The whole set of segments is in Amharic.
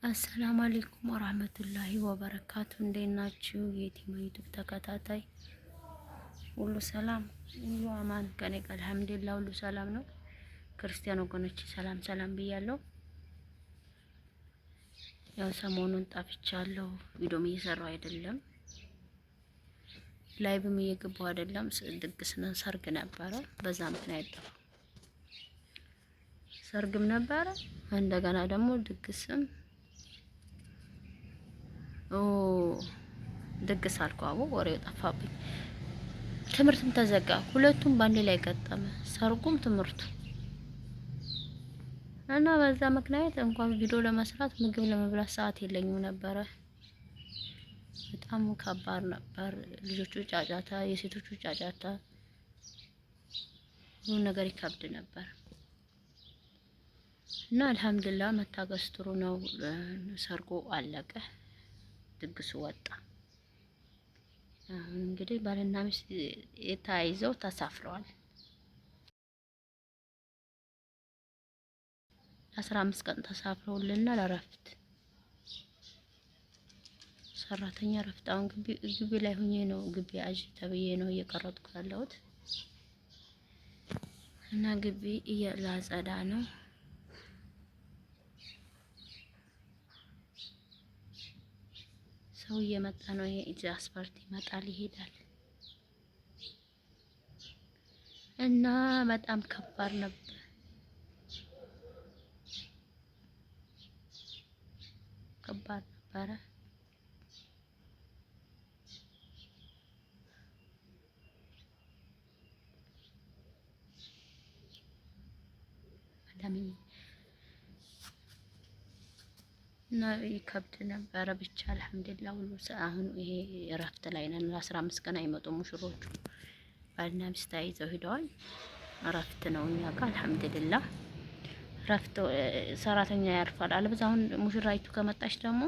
السلام عليكم ورحمة الله وبركاته። እንዴት ናችሁ? የቲማ ዩቲዩብ ተከታታይ ሁሉ ሰላም፣ ሁሉ አማን ከኔ ጋር الحمد لله ሁሉ ሰላም ነው። ክርስቲያን ወገኖች ሰላም ሰላም ብያለሁ። ያው ሰሞኑን ጠፍቻለሁ። ቪዲዮም እየሰራሁ አይደለም፣ live ም እየገባሁ አይደለም። ድግስ ነው፣ ሰርግ ነበረ። በዛ ምክንያት ጠፋሁ። ሰርግም ነበረ፣ እንደገና ደግሞ ድግስም ድግስ አልኩ። አቦ ወሬው ጠፋብኝ። ትምህርትም ተዘጋ። ሁለቱም በአንድ ላይ ገጠመ፣ ሰርጉም ትምህርቱ እና በዛ ምክንያት እንኳን ቪዲዮ ለመስራት ምግብ ለመብላት ሰዓት የለኝም ነበረ። በጣም ከባድ ነበር። ልጆቹ ጫጫታ፣ የሴቶቹ ጫጫታ፣ ሁሉ ነገር ይከብድ ነበር እና አልሐምዱሊላህ መታገስ ጥሩ ነው። ሰርጉ አለቀ። ድግሱ ወጣ። አሁን እንግዲህ ባልና ሚስት ተያይዘው ተሳፍረዋል። 15 ቀን ተሳፍረውልና ለረፍት ሰራተኛ ረፍት። አሁን ግቢ ግቢ ላይ ሁኜ ነው ግቢ አጅ ተብዬ ነው እየቀረጥኩ ያለሁት እና ግቢ እየላጸዳ ነው። ሰው እየመጣ ነው። ይሄ አስፋልት ይመጣል ይሄዳል እና በጣም ከባድ ነበር። ከባድ ነበረ። እና ይከብድ ነበረ። ብቻ አልሐምዱሊላህ ሁሉ አሁን ይሄ እረፍት ላይ ነን። ለ15 ቀን አይመጡም ሙሽሮቹ፣ ባልና ሚስት ተያይዘው ሂደዋል። እረፍት ነው እኛ ጋር አልሐምዱሊላህ። እረፍት ሰራተኛ ያርፋል። አለበዛ አሁን ሙሽራይቱ ከመጣች ደግሞ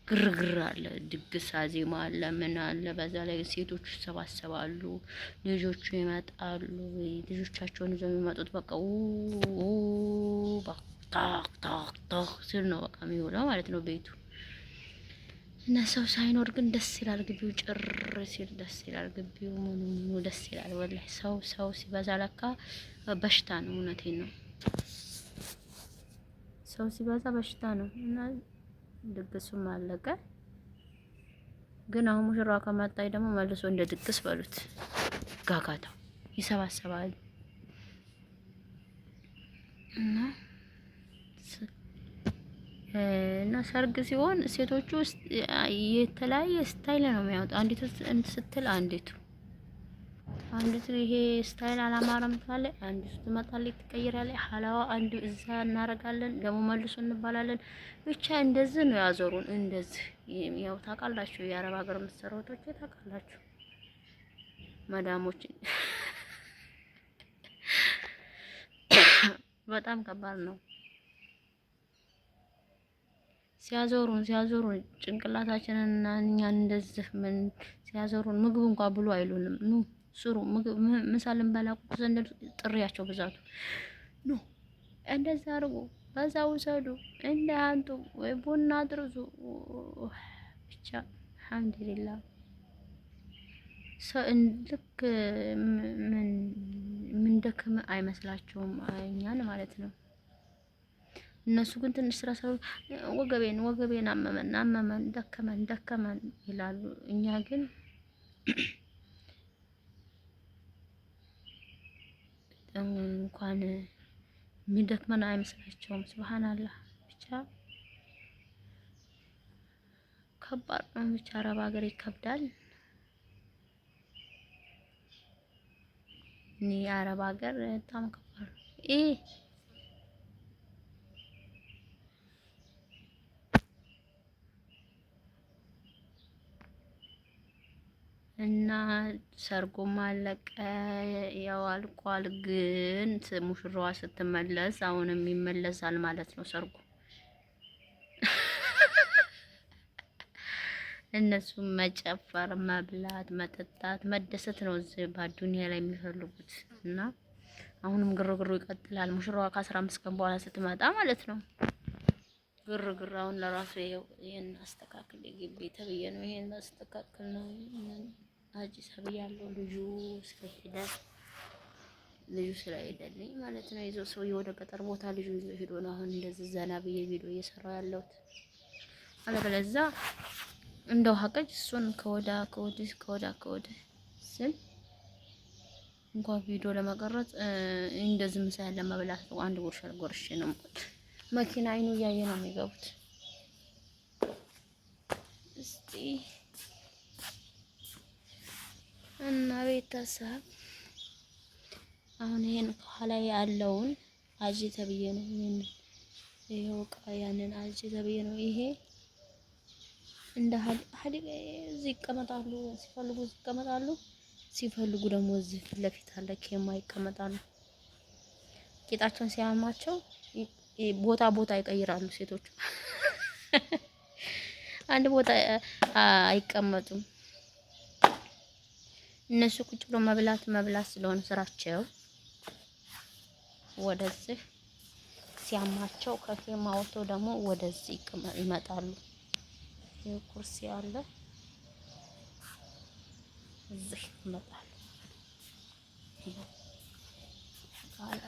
ግርግር አለ፣ ድግስ አዜማ አለ፣ ምን አለ። በዛ ላይ ሴቶቹ ይሰባሰባሉ፣ ልጆቹ ይመጣሉ። ልጆቻቸውን ይዘው የሚመጡት በቃ ታክ ታክ ታክ ሲል ነው በቃ የሚውለው ማለት ነው ቤቱ። እና ሰው ሳይኖር ግን ደስ ይላል ግቢው፣ ጭር ሲል ደስ ይላል ግቢው፣ ምኑ ምኑ ደስ ይላል። ወላሂ ሰው ሰው ሲበዛ ለካ በሽታ ነው። እውነቴን ነው። ሰው ሲበዛ በሽታ ነው። እና ድግሱም አለቀ። ግን አሁን ሙሽራዋ ከመጣች ደግሞ መልሶ እንደ ድግስ በሉት ጋጋታው ይሰባሰባል እና እና ሰርግ ሲሆን ሴቶቹ የተለያየ style ነው የሚያወጡ። አንዲቱ ስትል አንዲቱ አንዲቱ ይሄ style አላማረም ትላለች፣ አንዲቱ ትመጣለች፣ ትቀይራለች። ሀላዋ አንዱ እዛ እናረጋለን፣ ደግሞ መልሶ እንባላለን። ብቻ እንደዚህ ነው ያዞሩን። እንደዚህ ያው ታውቃላችሁ፣ የአረብ ሀገር የምትሰሩቶች ታውቃላችሁ፣ መዳሞችን በጣም ከባድ ነው። ሲያዞሩን ሲያዞሩን ጭንቅላታችንን እና እኛን እንደዚህ ምን ሲያዞሩን ምግብ እንኳን ብሎ አይሉንም። ኑ ስሩ ምግብ ምሳ ልንበላ ቁጭ ስንል ጥሪያቸው ብዛቱ ኑ እንደዛ አድርጉ፣ በዛ ውሰዱ፣ እንደ አንጡ ወይ ቡና አድርሱ። ብቻ አልሐምዱሊላህ ልክ ምን ምን ደክም አይመስላቸውም እኛን ማለት ነው። እነሱ ግን ትንሽ ስራ ሰሩ፣ ወገቤን ወገቤን አመመን አመመን ደከመን ደከመን ይላሉ። እኛ ግን እንኳን የሚደክመን አይመስላቸውም። ሱብሃንአላህ ብቻ ከባድ ነው። ብቻ አረብ ሀገር ይከብዳል። እኔ አረብ ሀገር በጣም ከባድ ነው። እና ሰርጉም አለቀ፣ ያው አልቋል። ግን ሙሽራዋ ስትመለስ አሁንም ይመለሳል ማለት ነው ሰርጉ። እነሱ መጨፈር፣ መብላት፣ መጠጣት፣ መደሰት ነው እዚህ በዱንያ ላይ የሚፈልጉት እና አሁንም ግርግሩ ይቀጥላል። ሙሽራዋ ከ15 ቀን በኋላ ስትመጣ ማለት ነው። ግርግር አሁን ለራሱ ይሄው ይሄን አስተካክል ግቢ ተብዬ ነው። ይሄን አስተካክል ነው አጂ ሰብያለሁ። ልጁ ስለሄደ ልጁ ስለሄደልኝ ማለት ነው። ይዞ ሰውዬው ወደ ገጠር ቦታ ልጁ ይዞ ሄዶ ነው አሁን እንደዚህ ዘና ብዬ ቪዲዮ እየሰራሁ ያለሁት። አለበለዚያ እንደው ሀቀጅ እሱን ከወዳ ከወዲህ ከወዳ ከወዲህ ስል እንኳን ቪዲዮ ለመቀረጽ እንደዚህ ምሳ ለመብላት ነው። አንድ ጉርሻ ጎርሼ ነው። መኪና አይኑ እያየ ነው የሚገቡት። እስቲ እና ቤተሰብ አሁን ይሄን ከኋላ ያለውን አጂ ተብዬ ነው። ይሄን ይሄው ዕቃ ያንን አጂ ተብዬ ነው። ይሄ እንደ ሀዲቅ እዚህ ይቀመጣሉ፣ ሲፈልጉ እዚህ ይቀመጣሉ፣ ሲፈልጉ ደግሞ እዚህ ፊት ለፊት አለ ኬማ ይቀመጣሉ። ጌጣቸውን ሲያማቸው ቦታ ቦታ ይቀይራሉ ሴቶቹ። አንድ ቦታ አይቀመጡም። እነሱ ቁጭ ብሎ መብላት መብላት ስለሆነ ስራቸው ወደዚህ ሲያማቸው ከኬማ ወጥተው ደግሞ ወደዚህ ይመጣሉ። ይህ ኩርሲ አለ፣ እዚህ ይመጣሉ።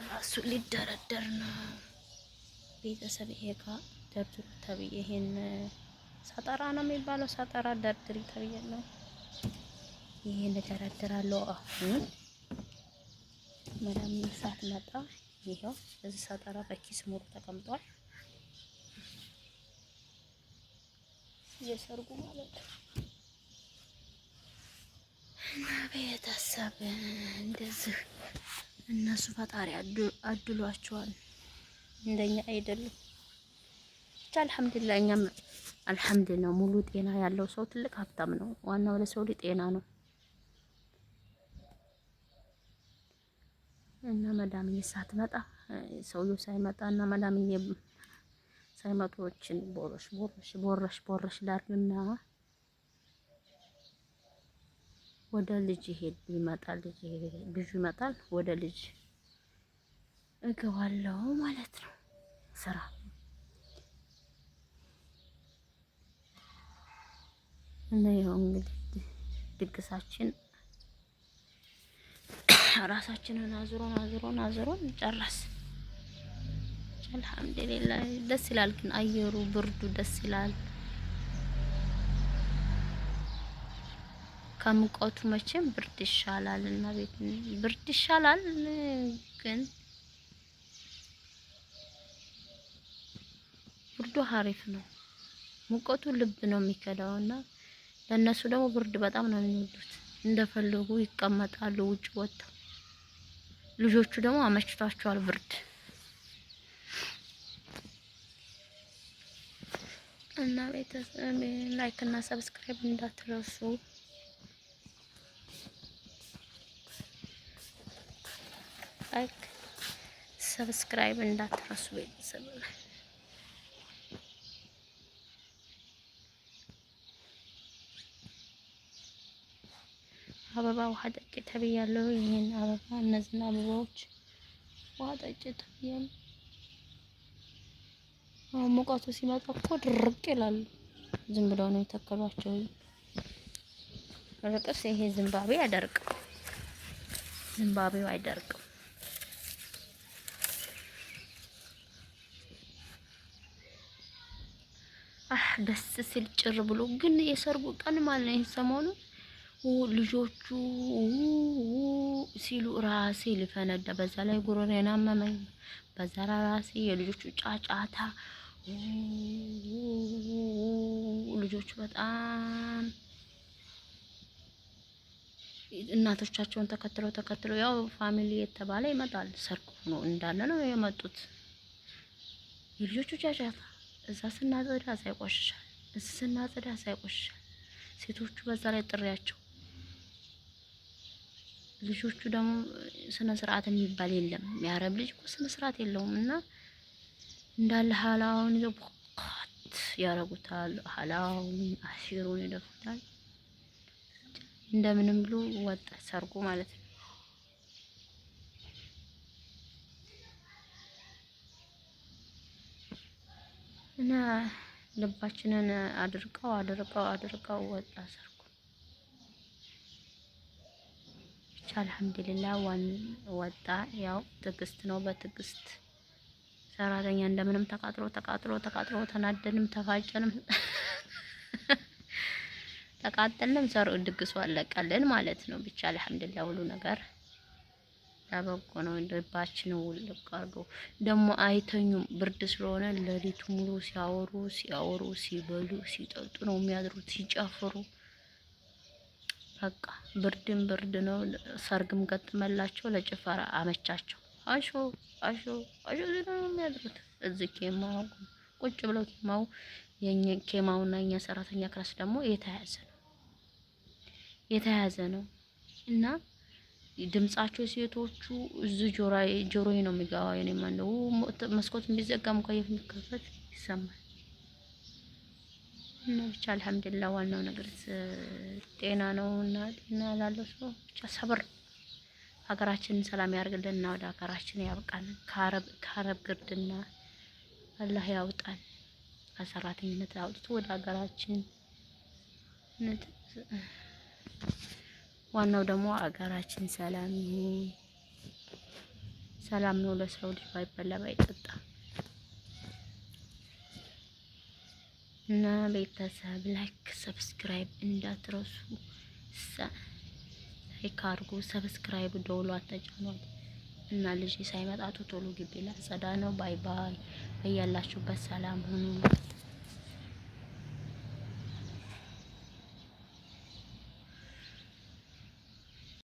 ራሱ ሊደረደር ነው ቤተሰብ። ይሄ እቃ ደርድሩ ተብዬ ይሄን ሳጠራ ነው የሚባለው፣ ሳጠራ ደርድሪ ተብዬ ነው። ይሄን እደረድራለሁ አሁን መዳም ሳትመጣ። ይሄው እዚህ ሳጠራ በኪስ ሙሉ ተቀምጧል። የሰርጉ ማለት ነው። እና ቤተሰብ እንደዚህ እነሱ ፈጣሪ አድሏቸዋል፣ እንደኛ አይደሉም። ብቻ አልሐምዱሊላህ፣ እኛም አልሐምዱሊላህ። ሙሉ ጤና ያለው ሰው ትልቅ ሀብታም ነው። ዋናው ለሰው ልጅ ጤና ነው። እና መዳምዬ ሳትመጣ፣ ሰውየው ሳይመጣ እና መዳምዬ ሳይመጡችን ቦረሽ ቦረሽ ቦረሽ ቦረሽ ላርግና ወደ ልጅ ይሄድ ይመጣል። ልጅ ልጁ ይመጣል። ወደ ልጅ እገባለሁ ማለት ነው። ስራ እና ይኸው እንግዲህ ድግሳችን ራሳችንን አዙሮን አዙሮን አዙሮን ጨረስ። አልሐምዱሊላህ ደስ ይላል። ግን አየሩ ብርዱ ደስ ይላል። ከሙቀቱ መቼም ብርድ ይሻላል እና ቤት ብርድ ይሻላል። ግን ብርዱ አሪፍ ነው። ሙቀቱ ልብ ነው የሚከዳው እና ለእነሱ ደግሞ ብርድ በጣም ነው የሚወዱት። እንደፈለጉ ይቀመጣሉ ውጭ ወጥተው። ልጆቹ ደግሞ አመችቷቸዋል ብርድ እና ቤተሰብ like እና subscribe እንዳትረሱ። Like subscribe እንዳትረሱ ቤተሰብ። አበባ ውሃ ጠጪ ተብያለሁ። ይሄን አበባ እነዚህን አበባዎች ውሃ ጠጪ ተብያለሁ። አሁን ሙቀቱ ሲመጣ እኮ ድርቅ ይላሉ። ዝም ብለው ነው የተከሏቸው። ርቅስ ይሄ ዝምባቤ አይደርቅም፣ ዝምባቤው አይደርቅም። አህ ደስ ሲል ጭር ብሎ ግን የሰርጉ ቀን ማለት ነው። ይሄ ሰሞኑ ልጆቹ ሲሉ ራሴ ሊፈነዳ፣ በዛ ላይ ጉሮሬን አመመኝ። በዛ ላይ ራሴ የልጆቹ ጫጫታ፣ ልጆቹ በጣም እናቶቻቸውን ተከትለው ተከትለው ያው family የተባለ ይመጣል። ሰርግ ሆኖ እንዳለ ነው የመጡት። የልጆቹ ጫጫታ እዛ ስናጸዳ እዛ ይቆሽሻል፣ እዚህ ስናጸዳ እዛ ይቆሽሻል። ሴቶቹ በዛ ላይ ጥሪያቸው፣ ልጆቹ ደግሞ ስነ ስርዓት የሚባል የለም። የአረብ ልጅ እኮ ስነ ስርዓት የለውም። እና እንዳለ ሀላውን ይዘው ቃት ያረጉታል። ሀላውን አሲሩን ይደፉታል። እንደምንም ብሎ ወጣ ሰርጉ ማለት ነው። እና ልባችንን አድርቀው አድርቀው አድርቀው ወጣ ሰርጉ። ብቻ አልሐምዱሊላህ ዋን ወጣ። ያው ትዕግስት ነው። በትዕግስት ሰራተኛ እንደምንም ተቃጥሎ ተቃጥሎ ተቃጥሎ ተናደንም ተፋጨንም ተቃጠልንም ሰሩ ድግሱ አለቀልን ማለት ነው። ብቻ አልሐምዱሊላህ ሁሉ ነገር ለበጎ ነው። ልባችን ውልቅ አድርገው ደግሞ አይተኙም። ብርድ ስለሆነ ሌሊቱ ሙሉ ሲያወሩ ሲያወሩ ሲበሉ ሲጠጡ ነው የሚያድሩት፣ ሲጨፍሩ በቃ ብርድም ብርድ ነው። ሰርግም ገጥመላቸው ለጭፈራ አመቻቸው። አሾ አሾ አሾ ነው የሚያድሩት። እዚህ ኬማው ቁጭ ብለው ኬማው የኛ ኬማውና የኛ ሰራተኛ class ደግሞ የተያዘ ነው የተያዘ ነው እና ድምጻቸው ሴቶቹ እዚህ ጆሮዬ ነው የሚገባው። የኔ ማነው መስኮት ቢዘጋም እንኳን የሚከፈት ይሰማል። እና ብቻ አልሐምዱሊላህ ዋናው ነገር ጤና ነው። እና ጤና ላለው ሰው ብቻ ሰብር ሀገራችንን ሰላም ያርግልን እና ወደ ሀገራችን ያብቃን። ከአረብ ግርድና አላህ ያውጣን። ከሰራተኝነት አውጥቶ ወደ ሀገራችን። ዋናው ደግሞ ሀገራችን ሰላም ይሁን። ሰላም ነው ለሰው ልጅ ባይበላ ባይጠጣ። እና ቤተሰብ like subscribe እንዳትረሱ። Like አድርጉ፣ subscribe ደውሎ አተጫኗል። እና ልጅ ሳይመጣ ቶሎ ግቢ ላጸዳ ነው። Bye bye። በያላችሁበት ሰላም ሁኑ።